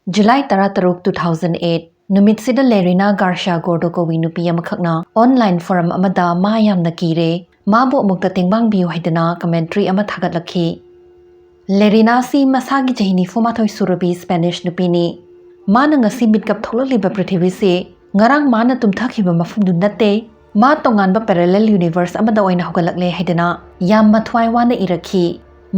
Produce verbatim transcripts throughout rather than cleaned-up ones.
July ꯇꯔꯥꯇꯔꯨꯛ, two thousand eight, ꯅꯨꯃꯤꯠꯁꯤꯗ ꯂꯦꯔꯤꯅꯥ ꯒꯥꯔꯁꯤꯌꯥ ꯒꯣꯔꯗꯣ ꯀꯧꯕꯤ ꯅꯨꯄꯤ ꯑꯃꯈꯛꯅ online forum ꯑꯃꯗ ꯃꯥ ꯌꯥꯝꯅ ꯀꯤꯔꯦ, ꯃꯥꯕꯨ ꯑꯃꯨꯛꯇ ꯇꯦꯡꯕꯥꯡꯕꯤꯌꯨ ꯍꯥꯏꯗꯅ commentary ꯑꯃ ꯊꯥꯒꯠꯂꯛꯈꯤ꯫ ꯂꯦꯔꯤꯅꯥꯁꯤ ꯃꯁꯥꯒꯤ ꯆꯍꯤ ꯅꯤꯐꯨ ꯃꯥꯊꯣꯏ ꯁꯨꯔꯕꯤ Spanish ꯅꯨꯄꯤꯅꯤ꯫ ꯃꯥꯅ ꯉꯁꯤ ꯃꯤꯠꯀꯞ ꯊꯣꯛꯂꯛꯂꯤꯕ ꯄ꯭ꯔꯤꯊꯤꯕꯤꯁꯤ ꯉꯔꯥꯡ ꯃꯥꯅ ꯇꯨꯝꯊꯈꯤꯕ ꯃꯐꯝꯗꯨ ꯅꯠꯇꯦ, ꯃꯥ ꯇꯣꯉꯥꯟꯕ parallel universe ꯑꯃꯗ ꯑꯣꯏꯅ ꯍꯧꯒꯠꯂꯛꯂꯦ ꯍꯥꯏꯗꯅ ꯌꯥꯝ ꯃꯊ꯭ꯋꯥꯏ ꯋꯥꯅ ꯏꯔꯛꯈꯤ꯫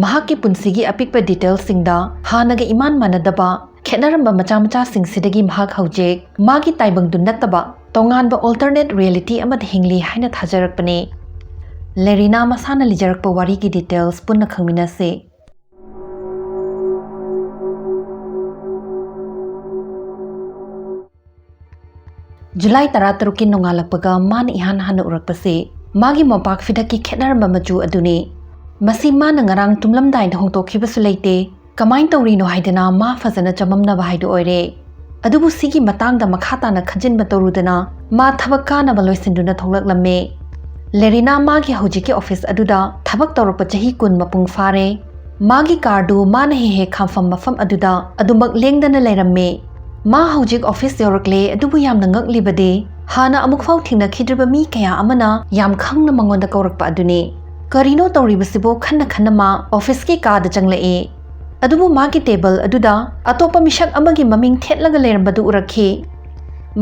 ꯃꯍꯥꯛꯀꯤ ꯄꯨꯟꯁꯤꯒꯤ ꯑꯄꯤꯛꯄ detailꯁꯤꯡꯗ ꯍꯥꯟꯅꯒ ꯏꯃꯥꯟ ꯃꯥꯟꯅꯗꯕ ꯈꯦꯠꯅꯔꯝꯕ ꯃꯆꯥ ꯃꯆꯥꯁꯤꯡꯁꯤꯗꯒꯤ ꯃꯍꯥꯛ ꯍꯧꯖꯤꯛ ꯃꯥꯒꯤ ꯇꯥꯏꯕꯪꯗꯨ ꯅꯠꯇꯕ ꯇꯣꯉꯥꯟꯕ alternate reality ꯑꯃꯗ ꯍꯤꯡꯂꯤ ꯍꯥꯏꯅ ꯊꯥꯖꯔꯛꯄꯅꯤ꯫ ꯂꯦꯔꯤꯅꯥ ꯃꯁꯥꯅ ꯂꯤꯖꯔꯛꯄ ꯋꯥꯔꯤꯒꯤ details ꯄꯨꯟꯅ ꯈꯪꯃꯤꯟꯅꯁꯤ꯫ July ꯇꯔꯥꯇꯔꯨꯛꯀꯤ ꯅꯣꯡꯉꯥꯜꯂꯛꯄꯒ ꯃꯥꯅ ꯏꯍꯥꯟ ꯍꯥꯟꯅ ꯎꯔꯛꯄꯁꯤ ꯃꯥꯒꯤ ꯃꯣꯝꯄꯥꯛ ꯐꯤꯗꯛꯀꯤ ꯈꯦꯠꯅꯔꯝꯕ ꯃꯆꯨ ꯑꯗꯨꯅꯤ꯫ ꯃꯁꯤ ꯃꯥꯅ ꯉꯔꯥꯡ ꯇꯨꯝꯂꯝꯗꯥꯏꯗ ꯍꯣꯡꯗꯣꯛꯈꯤꯕꯁꯨ ꯂꯩꯇꯦ꯫ ꯀꯃꯥꯏꯅ ꯇꯧꯔꯤꯅꯣ ꯍꯥꯏꯗꯅ ꯃꯥ ꯐꯖꯅ ꯆꯃꯝꯅꯕ ꯍꯥꯏꯗꯨ ꯑꯣꯏꯔꯦ꯫ ꯑꯗꯨꯕꯨ ꯁꯤꯒꯤ ꯃꯇꯥꯡꯗ ꯃꯈꯥ ꯇꯥꯅ ꯈꯟꯖꯤꯟꯕ ꯇꯧꯔꯨꯗꯅ ꯃꯥ ꯊꯕꯛ ꯀꯥꯅꯕ ꯂꯣꯏꯁꯤꯟꯗꯨꯅ ꯊꯣꯛꯂꯛꯂꯝꯃꯦ꯫ ꯂꯦꯔꯤꯅꯥ ꯃꯥꯒꯤ ꯍꯧꯖꯤꯛꯀꯤ office ꯑꯗꯨꯗ ꯊꯕꯛ ꯇꯧꯔꯛꯄ ꯆꯍꯤ ꯀꯨꯟ ꯃꯄꯨꯡ ꯐꯥꯔꯦ꯫ ꯃꯥꯒꯤ carꯗꯨ ꯃꯥꯅ ꯍꯦꯛ ꯍꯦꯛ ꯈꯥꯝꯐꯝ ꯃꯐꯝ ꯑꯗꯨꯗ ꯑꯗꯨꯃꯛ ꯂꯦꯡꯗꯅ ꯂꯩꯔꯝꯃꯤ꯫ ꯃꯥ ꯍꯧꯖꯤꯛ office ꯌꯧꯔꯛꯂꯦ, ꯑꯗꯨꯕꯨ ꯌꯥꯝꯅ ꯉꯛꯂꯤꯕꯗꯤ ꯍꯥꯟꯅ ꯑꯃꯨꯛꯐꯥꯎ ꯊꯦꯡꯅꯈꯤꯗ꯭ꯔꯤꯕ ꯃꯤ ꯀꯌꯥ ꯑꯃꯅ ꯌꯥꯝ ꯈꯪꯅ ꯃꯉꯣꯟꯗ ꯀꯧꯔꯛꯄ ꯑꯗꯨꯅꯤ꯫ ꯀꯔꯤꯅꯣ ꯇꯧꯔꯤꯕꯁꯤꯕꯣ? ꯈꯟꯅ ꯈꯟꯅ ꯃꯥ officeꯀꯤ ꯀꯥꯗ ꯆꯪꯂꯛꯏ꯫ ꯑꯗꯨꯕꯨ ꯃꯥꯒꯤ table ꯑꯗꯨꯗ ꯑꯇꯣꯞꯄ ꯃꯤꯁꯛ ꯑꯃꯒꯤ ꯃꯃꯤꯡ ꯊꯦꯠꯂꯒ ꯂꯩꯔꯝꯕꯗꯨ ꯎꯔꯛꯈꯤ꯫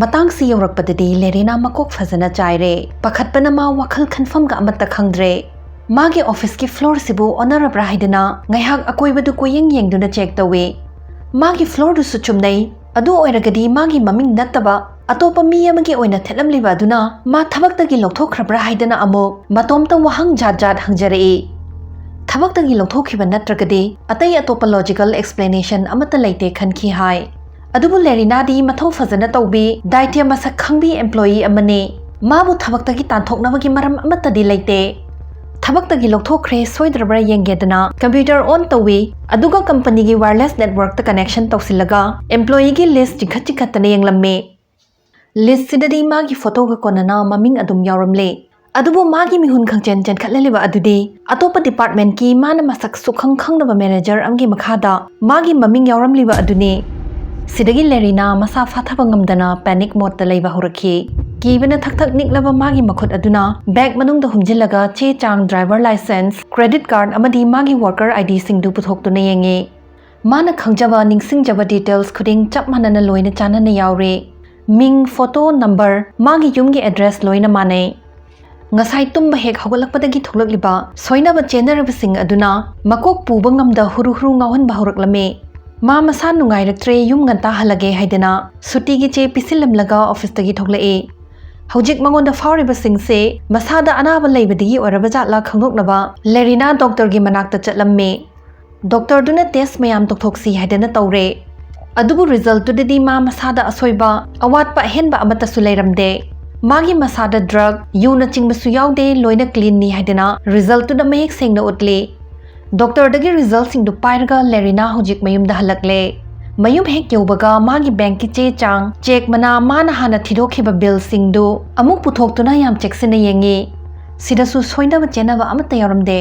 ꯃꯇꯥꯡꯁꯤ ꯌꯧꯔꯛꯄꯗꯗꯤ ꯂꯦꯔꯤꯅꯥ ꯃꯀꯣꯛ ꯐꯖꯅ ꯆꯥꯏꯔꯦ꯫ ꯄꯥꯈꯠꯄꯅ ꯃꯥ ꯋꯥꯈꯜ ꯈꯟꯐꯝꯒ ꯑꯃꯠꯇ ꯈꯪꯗ꯭ꯔꯦ꯫ ꯃꯥꯒꯤ officeꯀꯤ floorꯁꯤꯕꯨ ꯑꯣꯟꯅꯔꯕ꯭ꯔꯥ ꯍꯥꯏꯗꯅ ꯉꯥꯏꯍꯥꯛ ꯑꯀꯣꯏꯕꯗꯨ ꯀꯣꯏꯌꯦꯡ ꯌꯦꯡꯗꯨꯅ check ꯇꯧꯏ꯫ ꯃꯥꯒꯤ floorꯗꯨꯁꯨ ꯆꯨꯝꯅꯩ꯫ ꯑꯗꯨ ꯑꯣꯏꯔꯒꯗꯤ ꯃꯥꯒꯤ ꯃꯃꯤꯡ ꯅꯠꯇꯕ ꯑꯇꯣꯞꯄ ꯃꯤ ꯑꯃꯒꯤ ꯑꯣꯏꯅ ꯊꯦꯠꯂꯝꯂꯤꯕ ꯑꯗꯨꯅ ꯃꯥ ꯊꯕꯛꯇꯒꯤ ꯂꯧꯊꯣꯛꯈ꯭ꯔꯕ꯭ꯔꯥ ꯍꯥꯏꯗꯅ ꯑꯃꯨꯛ ꯃꯇꯣꯝꯇ ꯋꯥꯍꯪ ꯖꯥꯠ ꯖꯥꯠ ꯍꯪꯖꯔꯛꯏ꯫ ꯊꯕꯛꯇꯒꯤ ꯂꯧꯊꯣꯛꯈꯤꯕ ꯅꯠꯇ꯭ꯔꯒꯗꯤ ꯑꯇꯩ ꯑꯇꯣꯞꯄ logical explanation ꯑꯃꯠꯇ ꯂꯩꯇꯦ ꯈꯟꯈꯤ ꯍꯥꯏ꯫ ꯑꯗꯨꯕꯨ ꯂꯦꯔꯤꯅꯥꯗꯤ ꯃꯊꯧ ꯐꯖꯅ ꯇꯧꯕꯤ, ꯗꯥꯏꯇ꯭ꯌ ꯃꯁꯛ ꯈꯪꯕꯤ employee ꯑꯃꯅꯤ꯫ ꯃꯥꯕꯨ ꯊꯕꯛꯇꯒꯤ ꯇꯥꯟꯊꯣꯛꯅꯕꯒꯤ ꯃꯔꯝ ꯑꯃꯠꯇꯗꯤ ꯂꯩꯇꯦ꯫ ꯊꯕꯛꯇꯒꯤ ꯂꯧꯊꯣꯛꯈ꯭ꯔꯦ, ꯁꯣꯏꯗ꯭ꯔꯕ꯭ꯔꯥ ꯌꯦꯡꯒꯦꯗꯅ computer on ꯇꯧꯏ, ꯑꯗꯨꯒ companyꯒꯤ wireless networkꯇ connection ꯇꯧꯁꯤꯜꯂꯒ employeeꯒꯤ list ꯆꯤꯡꯈꯠ ꯆꯤꯡꯈꯠꯇꯅ ꯌꯦꯡꯂꯝꯃꯤ꯫ Listꯁꯤꯗꯗꯤ ꯃꯥꯒꯤ photoꯒ ꯀꯣꯟꯅꯅ ꯃꯃꯤꯡ ꯑꯗꯨꯝ ꯌꯥꯎꯔꯝꯂꯦ꯫ ꯑꯗꯨꯕꯨ ꯃꯥꯒꯤ ꯃꯤꯍꯨꯟ ꯈꯪꯆꯦꯟ ꯆꯦꯟꯈꯠꯂꯤꯕ ꯑꯗꯨꯗꯤ ꯑꯇꯣꯞꯄ departmentꯀꯤ ꯃꯥꯅ ꯃꯁꯛ ꯁꯨꯈꯪ ꯈꯪꯗꯕ manager ꯑꯃꯒꯤ ꯃꯈꯥꯗ ꯃꯥꯒꯤ ꯃꯃꯤꯡ ꯌꯥꯎꯔꯝꯂꯤꯕ ꯑꯗꯨꯅꯤ꯫ ꯁꯤꯗꯒꯤ ꯂꯦꯔꯤꯅꯥ ꯃꯁꯥ ꯐꯥꯊꯕ ꯉꯝꯗꯅ panic modeꯇ ꯂꯩꯕ ꯍꯧꯔꯛꯈꯤ꯫ ꯀꯤꯕꯅ ꯊꯛ ꯊꯛ ꯅꯤꯛꯂꯕ ꯃꯥꯒꯤ ꯃꯈꯨꯠ ꯑꯗꯨꯅ bag ꯃꯅꯨꯡꯗ ꯍꯨꯝꯖꯤꯜꯂꯒ ꯆꯦ ꯆꯥꯡ, driver licence, credit card ꯑꯃꯗꯤ ꯃꯥꯒꯤ worker IDꯁꯤꯡꯗꯨ ꯄꯨꯊꯣꯛꯇꯨꯅ ꯌꯦꯡꯉꯤ꯫ ꯃꯥꯅ ꯈꯪꯖꯕ, ꯅꯤꯡꯁꯤꯡꯖꯕ details ꯈꯨꯗꯤꯡ ꯆꯞ ꯃꯥꯟꯅꯅ ꯂꯣꯏꯅ ꯆꯥꯟꯅꯅ ꯌꯥꯎꯔꯦ꯫ ꯃꯤꯡ, photo, number, ꯃꯥꯒꯤ ꯌꯨꯝꯒꯤ address ꯂꯣꯏꯅ ꯃꯥꯟꯅꯩ꯫ ꯉꯁꯥꯏ ꯇꯨꯝꯕ ꯍꯦꯛ ꯍꯧꯒꯠꯂꯛꯄꯗꯒꯤ ꯊꯣꯛꯂꯛꯂꯤꯕ ꯁꯣꯏꯅꯕ ꯆꯦꯟꯅꯔꯤꯕꯁꯤꯡ ꯑꯗꯨꯅ ꯃꯀꯣꯛ ꯄꯨꯕ ꯉꯝꯗ ꯍꯨꯔꯨ ꯍꯨꯔꯨ ꯉꯥꯎꯍꯟꯕ ꯍꯧꯔꯛꯂꯝꯃꯤ꯫ ꯃꯥ ꯃꯁꯥ ꯅꯨꯡꯉꯥꯏꯔꯛꯇ꯭ꯔꯦ, ꯌꯨꯝ ꯉꯟꯇꯥ ꯍꯜꯂꯒꯦ ꯍꯥꯏꯗꯅ ꯁꯨꯇꯤꯒꯤ ꯆꯦ ꯄꯤꯁꯤꯜꯂꯝꯂꯒ officeꯇꯒꯤ ꯊꯣꯛꯂꯛꯏ꯫ ꯍꯧꯖꯤꯛ ꯃꯉꯣꯟꯗ ꯐꯥꯎꯔꯤꯕꯁꯤꯡꯁꯦ ꯃꯁꯥꯗ ꯑꯅꯥꯕ ꯂꯩꯕꯗꯒꯤ ꯑꯣꯏꯔꯕ ꯖꯥꯠꯂꯥ ꯈꯪꯗꯣꯛꯅꯕ ꯂꯦꯔꯤꯅꯥ doctorꯒꯤ ꯃꯅꯥꯛꯇ ꯆꯠꯂꯝꯃꯤ꯫ Doctorꯗꯨꯅ test ꯃꯌꯥꯝ ꯇꯧꯊꯣꯛꯁꯤ ꯍꯥꯏꯗꯅ ꯇꯧꯔꯦ꯫ ꯑꯗꯨꯕꯨ resultꯇꯨꯗꯗꯤ ꯃꯥ ꯃꯁꯥꯗ ꯑꯁꯣꯏꯕ, ꯑꯋꯥꯠꯄ ꯑꯍꯦꯟꯕ ꯑꯃꯠꯇꯁꯨ ꯂꯩꯔꯝꯗꯦ꯫ ꯃꯥꯒꯤ ꯃꯁꯥꯗ drug, ꯌꯨꯅꯆꯤꯡꯕꯁꯨ ꯌꯥꯎꯗꯦ, ꯂꯣꯏꯅ cleanꯅꯤ ꯍꯥꯏꯗꯅ resultꯇꯨꯗ ꯃꯌꯦꯛ ꯁꯦꯡꯅ ꯎꯠꯂꯤ꯫ Doctorꯗꯒꯤ resultꯁꯤꯡꯗꯨ ꯄꯥꯏꯔꯒ ꯂꯦꯔꯤꯅꯥ ꯍꯧꯖꯤꯛ ꯃꯌꯨꯝꯗ ꯍꯜꯂꯛꯂꯦ꯫ ꯃꯌꯨꯝ ꯍꯦꯛ ꯌꯧꯕꯒ ꯃꯥꯒꯤ bankꯀꯤ ꯆꯦ ꯆꯥꯡ, cheque ꯃꯅꯥ, ꯃꯥꯅ ꯍꯥꯟꯅ ꯊꯤꯗꯣꯛꯈꯤꯕ billꯁꯤꯡꯗꯨ ꯑꯃꯨꯛ ꯄꯨꯊꯣꯛꯇꯨꯅ ꯌꯥꯝ ꯆꯦꯛꯁꯤꯟꯅ ꯌꯦꯡꯉꯤ꯫ ꯁꯤꯗꯁꯨ ꯁꯣꯏꯅꯕ ꯆꯦꯟꯅꯕ ꯑꯃꯠꯇ ꯌꯥꯎꯔꯝꯗꯦ꯫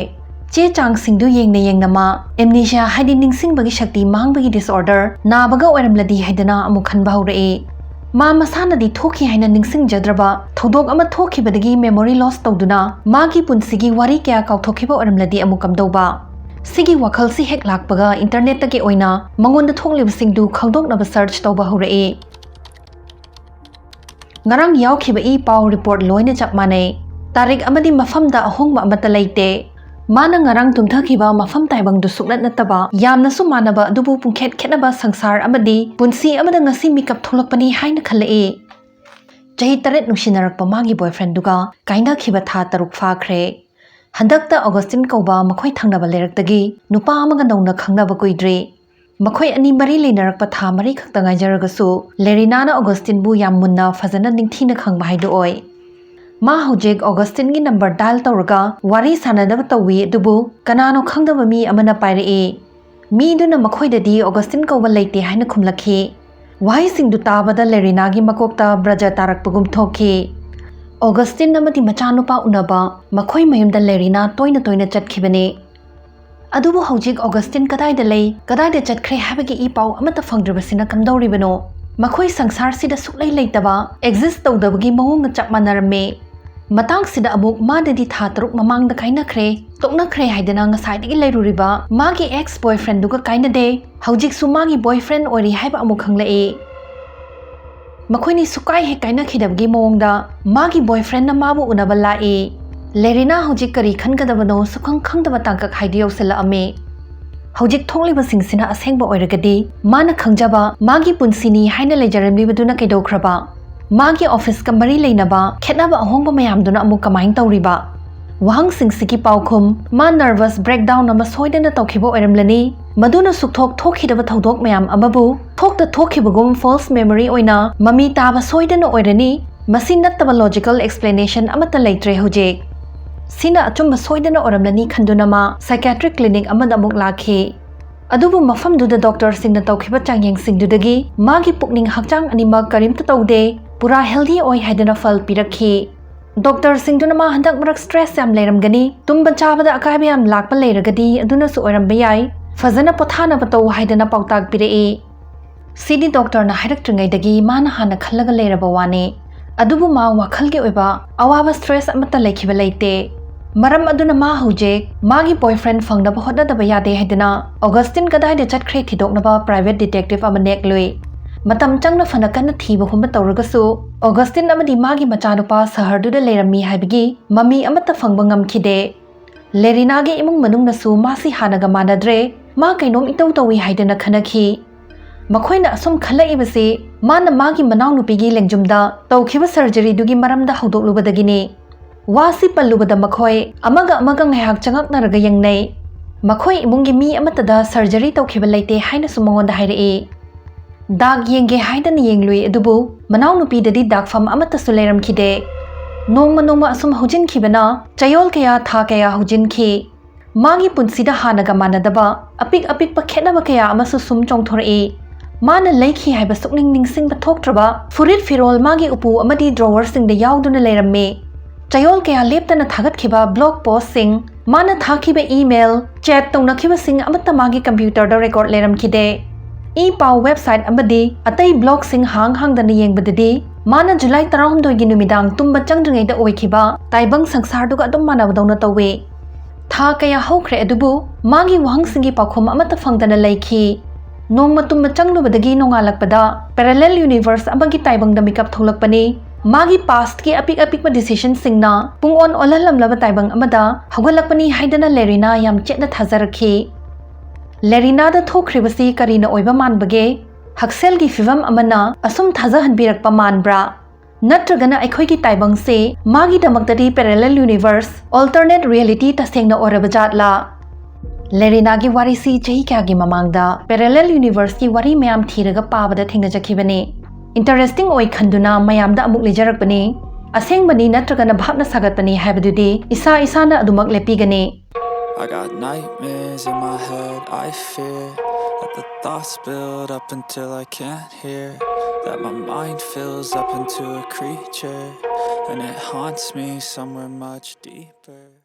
ꯆꯦ ꯆꯥꯡꯁꯤꯡꯗꯨ ꯌꯦꯡꯅ ꯌꯦꯡꯅ ꯃꯥ amnesia ꯍꯥꯏꯗꯤ ꯅꯤꯡꯁꯤꯡꯕꯒꯤ ꯁꯛꯇꯤ ꯃꯥꯡꯕꯒꯤ disorder ꯅꯥꯕꯒ ꯑꯣꯏꯔꯝꯂꯗꯤ ꯍꯥꯏꯗꯅ ꯑꯃꯨꯛ ꯈꯟꯕ ꯍꯧꯔꯛꯏ꯫ ꯃꯥ ꯃꯁꯥꯅꯗꯤ ꯊꯣꯛꯈꯤ ꯍꯥꯏꯅ ꯅꯤꯡꯁꯤꯡꯖꯗ꯭ꯔꯕ ꯊꯧꯗꯣꯛ ꯑꯃ ꯊꯣꯛꯈꯤꯕꯗꯒꯤ memory loss ꯇꯧꯗꯨꯅ ꯃꯥꯒꯤ ꯄꯨꯟꯁꯤꯒꯤ ꯋꯥꯔꯤ ꯀꯌꯥ ꯀꯥꯎꯊꯣꯛꯈꯤꯕ ꯑꯣꯏꯔꯝꯂꯗꯤ ꯑꯃꯨꯛ ꯀꯝꯗꯧꯕ? ꯁꯤꯒꯤ ꯋꯥꯈꯜꯁꯤ ꯍꯦꯛ ꯂꯥꯛꯄꯒ internetꯇꯒꯤ ꯑꯣꯏꯅ ꯃꯉꯣꯟꯗ ꯊꯣꯛꯂꯤꯕꯁꯤꯡꯗꯨ ꯈꯪꯗꯣꯛꯅꯕ search ꯇꯧꯕ ꯍꯧꯔꯛꯏ꯫ ꯉꯔꯥꯡ ꯌꯥꯎꯈꯤꯕ ꯏ ꯄꯥꯎ report ꯂꯣꯏꯅ ꯆꯞ ꯃꯥꯟꯅꯩ꯫ ꯇꯥꯔꯤꯛ ꯑꯃꯗꯤ ꯃꯐꯝꯗ ꯑꯍꯣꯡꯕ ꯑꯃꯠꯇ ꯂꯩꯇꯦ꯫ ꯃꯥꯅ ꯉꯔꯥꯡ ꯇꯨꯝꯊꯈꯤꯕ ꯃꯐꯝ ꯇꯥꯏꯕꯪꯗꯨ ꯁꯨꯛꯅꯠ ꯅꯠꯇꯕ, ꯌꯥꯝꯅꯁꯨ ꯃꯥꯟꯅꯕ ꯑꯗꯨꯕꯨ ꯄꯨꯡꯈꯦꯠ ꯈꯦꯠꯅꯕ ꯁꯪꯁꯥꯔ ꯑꯃꯗꯤ ꯄꯨꯟꯁꯤ ꯑꯃꯗ ꯉꯁꯤ ꯃꯤꯀꯞ ꯊꯣꯛꯂꯛꯄꯅꯤ ꯍꯥꯏꯅ ꯈꯜꯂꯛꯏ꯫ ꯆꯍꯤ ꯇꯔꯦꯠ ꯅꯨꯡꯁꯤꯅꯔꯛꯄ ꯃꯥꯒꯤ boyfriendꯗꯨꯒ ꯀꯥꯏꯅꯈꯤꯕ ꯊꯥ ꯇꯔꯨꯛ ꯐꯥꯈ꯭ꯔꯦ꯫ ꯍꯟꯗꯛꯇ Augustine ꯀꯧꯕ ꯃꯈꯣꯏ ꯊꯪꯅꯕ ꯂꯩꯔꯛꯇꯒꯤ ꯅꯨꯄꯥ ꯑꯃꯒ ꯅꯧꯅ ꯈꯪꯅꯕ ꯀꯨꯏꯗ꯭ꯔꯤ꯫ ꯃꯈꯣꯏ ꯑꯅꯤ ꯃꯔꯤ ꯂꯩꯅꯔꯛꯄ ꯊꯥ ꯃꯔꯤ ꯈꯛꯇ ꯉꯥꯏꯖꯔꯒꯁꯨ, ꯂꯦꯔꯤꯅꯥꯅ Augustineꯕꯨ ꯌꯥꯝ ꯃꯨꯟꯅ, ꯐꯖꯅ, ꯅꯤꯡꯊꯤꯅ ꯈꯪꯕ ꯍꯥꯏꯗꯨ ꯑꯣꯏ꯫ ꯃꯥ ꯍꯧꯖꯤꯛ Augustineꯒꯤ number dial ꯇꯧꯔꯒ ꯋꯥꯔꯤ ꯁꯥꯟꯅꯅꯕ ꯇꯧꯏ, ꯑꯗꯨꯕꯨ ꯀꯅꯥꯅꯣ ꯈꯪꯗꯕ ꯃꯤ ꯑꯃꯅ ꯄꯥꯏꯔꯛꯏ꯫ ꯃꯤꯗꯨꯅ ꯃꯈꯣꯏꯗꯗꯤ Augustine ꯀꯧꯕ ꯂꯩꯇꯦ ꯍꯥꯏꯅ ꯈꯨꯝꯂꯛꯈꯤ꯫ ꯋꯥꯍꯩꯁꯤꯡꯗꯨ ꯇꯥꯕꯗ ꯂꯦꯔꯤꯅꯥꯒꯤ ꯃꯀꯣꯛꯇ ꯕ꯭ꯔꯖ ꯇꯥꯔꯛꯄꯒꯨꯝ ꯊꯣꯛꯈꯤ꯫ Augustine ꯑꯃꯗꯤ ꯃꯆꯥꯅꯨꯄꯥ ꯎꯅꯕ ꯃꯈꯣꯏ ꯃꯌꯨꯝꯗ ꯂꯦꯔꯤꯅꯥ ꯇꯣꯏꯅ ꯇꯣꯏꯅ ꯆꯠꯈꯤꯕꯅꯤ꯫ ꯑꯗꯨꯕꯨ ꯍꯧꯖꯤꯛ ꯑꯣꯒꯁꯇꯤꯟ ꯀꯗꯥꯏꯗ ꯂꯩ, ꯀꯗꯥꯏꯗ ꯆꯠꯈ꯭ꯔꯦ ꯍꯥꯏꯕꯒꯤ ꯏ ꯄꯥꯎ ꯑꯃꯠꯇ ꯐꯪꯗ꯭ꯔꯤꯕꯁꯤꯅ ꯀꯝꯗꯧꯔꯤꯕꯅꯣ? ꯃꯈꯣꯏ ꯁꯪꯁꯥꯔꯁꯤꯗ ꯁꯨꯛꯂꯩ ꯂꯩꯇꯕ, ꯑꯦꯛꯖꯤꯁ ꯇꯧꯗꯕꯒꯤ ꯃꯑꯣꯡꯒ ꯆꯞ ꯃꯥꯟꯅꯔꯝꯃꯤ꯫ ꯃꯇꯥꯡꯁꯤꯗ ꯑꯃꯨꯛ ꯃꯥꯗꯗꯤ ꯊꯥ ꯇꯔꯨꯛ ꯃꯃꯥꯡꯗ ꯀꯥꯏꯅꯈ꯭ꯔꯦ, ꯇꯣꯛꯅꯈ꯭ꯔꯦ ꯍꯥꯏꯗꯅ ꯉꯁꯥꯏꯗꯒꯤ ꯂꯩꯔꯨꯔꯤꯕ ꯃꯥꯒꯤ ꯑꯦꯛꯁ ꯕꯣꯏꯐ꯭ꯔꯦꯟꯗꯨꯒ ꯀꯥꯏꯅꯗꯦ, ꯍꯧꯖꯤꯛꯁꯨ ꯃꯥꯒꯤ ꯕꯣꯏꯐ꯭ꯔꯦꯟ ꯑꯣꯏꯔꯤ ꯍꯥꯏꯕ ꯑꯃꯨꯛ ꯈꯪꯂꯛꯏ꯫ ꯃꯈꯣꯏꯅꯤ ꯁꯨꯛꯀꯥꯏ ꯍꯦꯛ ꯀꯥꯏꯅꯈꯤꯗꯕꯒꯤ ꯃꯑꯣꯡꯗ ꯃꯥꯒꯤ ꯕꯣꯏꯐ꯭ꯔꯦꯟꯅ ꯃꯥꯕꯨ ꯎꯅꯕ ꯂꯥꯛꯏ꯫ ꯂꯦꯔꯤꯅꯥ ꯍꯧꯖꯤꯛ ꯀꯔꯤ ꯈꯟꯒꯗꯕꯅꯣ ꯁꯨꯈꯪ ꯈꯪꯗꯕ ꯇꯥꯡꯀꯛ ꯍꯥꯏꯗꯨ ꯌꯧꯁꯤꯜꯂꯛꯑꯝꯃꯤ꯫ ꯍꯧꯖꯤꯛ ꯊꯣꯛꯂꯤꯕꯁꯤꯡꯁꯤꯅ ꯑꯁꯦꯡꯕ ꯑꯣꯏꯔꯒꯗꯤ, ꯃꯥꯅ ꯈꯪꯖꯕ ꯃꯥꯒꯤ ꯄꯨꯟꯁꯤꯅꯤ ꯍꯥꯏꯅ ꯂꯩꯖꯔꯝꯂꯤꯕꯗꯨꯅ ꯀꯩꯗꯧꯈ꯭ꯔꯕ? ꯃꯥꯒꯤ ꯑꯣꯐꯤꯁꯀ ꯃꯔꯤ ꯂꯩꯅꯕ ꯈꯦꯠꯅꯕ ꯑꯍꯣꯡꯕ ꯃꯌꯥꯝꯗꯨꯅ ꯑꯃꯨꯛ ꯀꯃꯥꯏꯅ ꯇꯧꯔꯤꯕ? ꯋꯥꯍꯪꯁꯤꯡꯁꯤꯒꯤ ꯄꯥꯎꯈꯨꯝ, ꯃꯥ ꯅꯔꯚꯁ ꯕ꯭ꯔꯦꯛꯗꯥꯎꯟ ꯑꯃ ꯁꯣꯏꯗꯅ ꯇꯧꯈꯤꯕ ꯑꯣꯏꯔꯝꯂꯅꯤ꯫ ꯃꯗꯨꯅ ꯁꯨꯛꯊꯣꯛ ꯊꯣꯛꯈꯤꯗꯕ ꯊꯧꯗꯣꯛ ꯃꯌꯥꯝ ꯑꯃꯕꯨ ꯊꯣꯛꯇ ꯊꯣꯛꯈꯤꯕꯒꯨꯝ ꯐꯣꯜꯁ ꯃꯦꯃꯣꯔꯤ ꯑꯣꯏꯅ ꯃꯃꯤ ꯇꯥꯕ ꯁꯣꯏꯗꯅ ꯑꯣꯏꯔꯅꯤ꯫ ꯃꯁꯤ ꯅꯠꯇꯕ ꯂꯣꯖꯤꯀꯦꯜ ꯑꯦꯛꯁꯄ꯭ꯂꯦꯅꯦꯁꯟ ꯑꯃꯠꯇ ꯂꯩꯇ꯭ꯔꯦ ꯍꯧꯖꯤꯛ꯫ ꯁꯤꯅ ꯑꯆꯨꯝꯕ ꯁꯣꯏꯗꯅ ꯑꯣꯏꯔꯝꯂꯅꯤ ꯈꯟꯗꯨꯅ ꯃꯥ ꯁꯥꯏꯀ꯭ꯌꯥꯇ꯭ꯔꯤꯛ ꯀ꯭ꯂꯤꯅꯤꯛ ꯑꯃꯗ ꯑꯃꯨꯛ ꯂꯥꯛꯈꯤ꯫ ꯑꯗꯨꯕꯨ ꯃꯐꯝꯗꯨꯗ ꯗꯣꯛꯇꯔꯁꯤꯡꯅ ꯇꯧꯈꯤꯕ ꯆꯥꯡꯌꯦꯡꯁꯤꯡꯗꯨꯗꯒꯤ ꯃꯥꯒꯤ ꯄꯨꯛꯅꯤꯡ ꯍꯛꯆꯥꯡ ꯑꯅꯤꯃꯛ ꯀꯔꯤꯝꯇ ꯇꯧꯗꯦ, ꯄꯨꯔꯥ ꯍꯦꯜꯗꯤ ꯑꯣꯏ ꯍꯥꯏꯗꯅ ꯐꯜ ꯄꯤꯔꯛꯈꯤ꯫ ꯗꯣꯛꯇꯔꯁꯤꯡꯗꯨꯅ ꯃꯥ ꯍꯟꯗꯛ ꯃꯔꯛ ꯁ꯭ꯇ꯭ꯔꯦꯁ ꯌꯥꯝ ꯂꯩꯔꯝꯒꯅꯤ, ꯇꯨꯝꯕ ꯆꯥꯕꯗ ꯑꯀꯥꯏꯕ ꯌꯥꯝ ꯂꯥꯛꯄ ꯂꯩꯔꯒꯗꯤ ꯑꯗꯨꯅꯁꯨ ꯑꯣꯏꯔꯝꯕ ꯌꯥꯏ, ꯐꯖꯅ ꯄꯣꯊꯥꯅꯕ ꯇꯧ ꯍꯥꯏꯗꯅ ꯄꯥꯎꯇꯥꯛ ꯄꯤꯔꯛꯏ꯫ ꯁꯤꯗꯤ ꯗꯣꯛꯇꯔꯅ ꯍꯥꯏꯔꯛꯇ꯭ꯔꯤꯉꯩꯗꯒꯤ ꯃꯥꯅ ꯍꯥꯟꯅ ꯈꯜꯂꯒ ꯂꯩꯔꯕ ꯋꯥꯅꯤ꯫ ꯑꯗꯨꯕꯨ ꯃꯥ ꯋꯥꯈꯜꯒꯤ ꯑꯣꯏꯕ ꯑꯋꯥꯕ ꯁ꯭ꯇ꯭ꯔꯦꯁ ꯑꯃꯠꯇ ꯂꯩꯈꯤꯕ ꯂꯩꯇꯦ꯫ ꯃꯔꯝ ꯑꯗꯨꯅ ꯃꯥ ꯍꯧꯖꯤꯛ ꯃꯥꯒꯤ ꯕꯣꯏꯐ꯭ꯔꯦꯟ ꯐꯪꯅꯕ ꯍꯣꯠꯅꯗꯕ ꯌꯥꯗꯦ ꯍꯥꯏꯗꯅ ꯑꯣꯒꯁꯇꯤꯟ ꯀꯗꯥꯏꯗ ꯆꯠꯈ꯭ꯔꯦ ꯊꯤꯗꯣꯛꯅꯕ ꯄ꯭ꯔꯥꯏꯚꯦꯠ ꯗꯤꯇꯦꯛꯇꯤꯚ ꯑꯃ ꯅꯦꯛꯂꯨꯏ꯫ ꯃꯇꯝ ꯆꯪꯅ ꯐꯅ ꯀꯟꯅ ꯊꯤꯕ ꯍꯨꯝꯕ ꯇꯧꯔꯒꯁꯨ ꯑꯣꯒꯁꯇꯤꯟ ꯑꯃꯗꯤ ꯃꯥꯒꯤ ꯃꯆꯥꯅꯨꯄꯥ ꯁꯍꯔꯗꯨꯗ ꯂꯩꯔꯝꯃꯤ ꯍꯥꯏꯕꯒꯤ ꯃꯃꯤ ꯑꯃꯠꯇ ꯐꯪꯕ ꯉꯝꯈꯤꯗꯦ꯫ ꯂꯦꯔꯤꯅꯥꯒꯤ ꯏꯃꯨꯡ ꯃꯅꯨꯡꯅꯁꯨ ꯃꯥꯁꯤ ꯍꯥꯟꯅꯒ ꯃꯥꯟꯅꯗ꯭ꯔꯦ, ꯃꯥ ꯀꯩꯅꯣꯝ ꯏꯇꯧ ꯇꯧꯏ ꯍꯥꯏꯗꯅ ꯈꯟꯅꯈꯤ꯫ ꯃꯈꯣꯏꯅ ꯑꯁꯨꯝ ꯈꯜꯂꯛꯏꯕꯁꯤ ꯃꯥꯅ ꯃꯥꯒꯤ ꯃꯅꯥꯎꯅꯨꯄꯤꯒꯤ ꯂꯦꯡꯖꯨꯝꯗ ꯇꯧꯈꯤꯕ ꯁꯔꯖꯔꯤꯗꯨꯒꯤ ꯃꯔꯝꯗ ꯍꯧꯗꯣꯛꯂꯨꯕꯗꯒꯤꯅꯤ꯫ ꯋꯥꯁꯤ ꯄꯜꯂꯨꯕꯗ ꯃꯈꯣꯏ ꯑꯃꯒ ꯑꯃꯒ ꯉꯥꯏꯍꯥꯛ ꯆꯉꯛꯅꯔꯒ ꯌꯦꯡꯅꯩ꯫ ꯃꯈꯣꯏ ꯏꯃꯨꯡꯒꯤ ꯃꯤ ꯑꯃꯠꯇꯗ ꯁꯔꯖꯔꯤ ꯇꯧꯈꯤꯕ ꯂꯩꯇꯦ ꯍꯥꯏꯅꯁꯨ ꯃꯉꯣꯟꯗ ꯍꯥꯏꯔꯛꯏ꯫ ꯗꯥꯛ ꯌꯦꯡꯒꯦ ꯍꯥꯏꯗꯅ ꯌꯦꯡꯂꯨꯏ, ꯑꯗꯨꯕꯨ ꯃꯅꯥꯎꯅꯨꯄꯤꯗꯗꯤ ꯗꯥꯛꯐꯝ ꯑꯃꯠꯇꯁꯨ ꯂꯩꯔꯝꯈꯤꯗꯦ꯫ ꯅꯣꯡꯃ ꯅꯣꯡꯃ ꯑꯁꯨꯝ ꯍꯧꯖꯤꯟꯈꯤꯕꯅ ꯆꯌꯣꯜ ꯀꯌꯥ, ꯊꯥ ꯀꯌꯥ ꯍꯧꯖꯤꯟꯈꯤ꯫ ꯃꯥꯒꯤ ꯄꯨꯟꯁꯤꯗ ꯍꯥꯟꯅꯒ ꯃꯥꯟꯅꯗꯕ ꯑꯄꯤꯛ ꯑꯄꯤꯛꯄ ꯈꯦꯠꯅꯕ ꯀꯌꯥ ꯑꯃꯁꯨ ꯁꯨꯝ ꯆꯣꯡꯊꯣꯔꯛꯏ꯫ ꯃꯥꯅ ꯂꯩꯈꯤ ꯍꯥꯏꯕ ꯁꯨꯛꯅꯤꯡ ꯅꯤꯡꯁꯤꯡꯕ ꯊꯣꯛꯇ꯭ꯔꯕ ꯐꯨꯔꯤꯠ ꯐꯤꯔꯣꯜ ꯃꯥꯒꯤ ꯎꯄꯨ ꯑꯃꯗꯤ ꯗ꯭ꯔꯣꯋꯔꯁꯤꯡꯗ ꯌꯥꯎꯗꯨꯅ ꯂꯩꯔꯝꯃꯤ꯫ ꯆꯌꯣꯜ ꯀꯌꯥ ꯂꯦꯞꯇꯅ ꯊꯥꯒꯠꯈꯤꯕ ꯕ꯭ꯂꯣꯒ ꯄꯣꯁ꯭ꯠꯁꯤꯡ, ꯃꯥꯅ ꯊꯥꯈꯤꯕ ꯏꯃꯦꯜ, ꯆꯦꯠ ꯇꯧꯅꯈꯤꯕꯁꯤꯡ ꯑꯃꯠꯇ ꯃꯥꯒꯤ ꯀꯝꯄ꯭ꯌꯨꯇꯔꯗ ꯔꯦꯀꯣꯔꯗ ꯂꯩꯔꯝꯈꯤꯗꯦ꯫ ꯏ ꯄꯥꯎ ꯋꯦꯕꯁꯥꯏꯠ ꯑꯃꯗꯤ ꯑꯇꯩ ꯕ꯭ꯂꯣꯒꯁꯤꯡ ꯍꯥꯡ ꯍꯥꯡꯗꯅ ꯌꯦꯡꯕꯗꯗꯤ, ꯃꯥꯅ ꯖꯨꯂꯥꯏ ꯇꯔꯥꯍꯨꯝꯗꯣꯏꯒꯤ ꯅꯨꯃꯤꯗꯥꯡ ꯇꯨꯝꯕ ꯆꯪꯗ꯭ꯔꯤꯉꯩꯗ ꯑꯣꯏꯈꯤꯕ ꯇꯥꯏꯕꯪ ꯁꯪꯁꯥꯔꯗꯨꯒ ꯑꯗꯨꯝ ꯃꯥꯟꯅꯕꯗꯧꯅ ꯇꯧꯏ꯫ ꯊꯥ ꯀꯌꯥ ꯍꯧꯈ꯭ꯔꯦ, ꯑꯗꯨꯕꯨ ꯃꯥꯒꯤ ꯋꯥꯍꯪꯁꯤꯡꯒꯤ ꯄꯥꯎꯈꯨꯝ ꯑꯃꯠꯇ ꯐꯪꯗꯅ ꯂꯩꯈꯤ꯫ ꯅꯣꯡꯃ ꯇꯨꯝꯕ ꯆꯪꯂꯨꯕꯗꯒꯤ ꯅꯣꯡꯉꯥꯜꯂꯛꯄꯗ parallel universe ꯑꯃꯒꯤ ꯇꯥꯏꯕꯪꯗ ꯃꯤꯀꯞ ꯊꯣꯛꯂꯛꯄꯅꯤ꯫ ꯃꯥꯒꯤ ꯄꯥꯁꯠꯀꯤ ꯑꯄꯤꯛ ꯑꯄꯤꯛꯄ ꯗꯤꯁꯤꯖꯟꯁꯤꯡꯅ ꯄꯨꯡ ꯑꯣꯟ ꯑꯣꯜꯍꯜꯂꯝꯂꯕ ꯇꯥꯏꯕꯪ ꯑꯃꯗ ꯍꯧꯒꯠꯂꯛꯄꯅꯤ ꯍꯥꯏꯗꯅ ꯂꯦꯔꯤꯅꯥ ꯌꯥꯝ ꯆꯦꯠꯅ ꯊꯥꯖꯔꯛꯈꯤ꯫ ꯂꯦꯔꯤꯅꯥꯗ ꯊꯣꯛꯈ꯭ꯔꯤꯕꯁꯤ ꯀꯔꯤꯅ ꯑꯣꯏꯕ ꯃꯥꯟꯕꯒꯦ? ꯍꯛꯁꯦꯜꯒꯤ ꯐꯤꯚꯝ ꯑꯃꯅ ꯑꯁꯨꯝ ꯊꯥꯖꯍꯟꯕꯤꯔꯛꯄ ꯃꯥꯟꯕ꯭ꯔꯥ? ꯅꯠꯇ꯭ꯔꯒꯅ ꯑꯩꯈꯣꯏꯒꯤ ꯇꯥꯏꯕꯪꯁꯦ ꯃꯥꯒꯤꯗꯃꯛꯇꯗꯤ parallel universe, alternate reality ꯇꯁꯦꯡꯅ ꯑꯣꯏꯔꯕ ꯖꯥꯠꯂꯥ? ꯂꯦꯔꯤꯅꯥꯒꯤ ꯋꯥꯔꯤꯁꯤ ꯆꯍꯤ ꯀꯌꯥꯒꯤ ꯃꯃꯥꯡꯗ parallel universeꯀꯤ ꯋꯥꯔꯤ ꯃꯌꯥꯝ ꯊꯤꯔꯒ ꯄꯥꯕꯗ ꯊꯦꯡꯅꯖꯈꯤꯕꯅꯤ꯫ Interesting ꯑꯣꯏ ꯈꯟꯗꯨꯅ ꯃꯌꯥꯝꯗ ꯑꯃꯨꯛ ꯂꯤꯖꯔꯛꯄꯅꯤ꯫ ꯑꯁꯦꯡꯕꯅꯤ ꯅꯠꯇ꯭ꯔꯒꯅ ꯚꯥꯞꯅ ꯁꯥꯒꯠꯄꯅꯤ ꯍꯥꯏꯕꯗꯨꯗꯤ ꯏꯁꯥ ꯏꯁꯥꯅ ꯑꯗꯨꯃꯛ ꯂꯦꯞꯄꯤꯒꯅꯤ꯫ I got nightmares in my head, I fear that the thoughts build up until I can't hear. That my mind fills up into a creature, and it haunts me somewhere much deeper.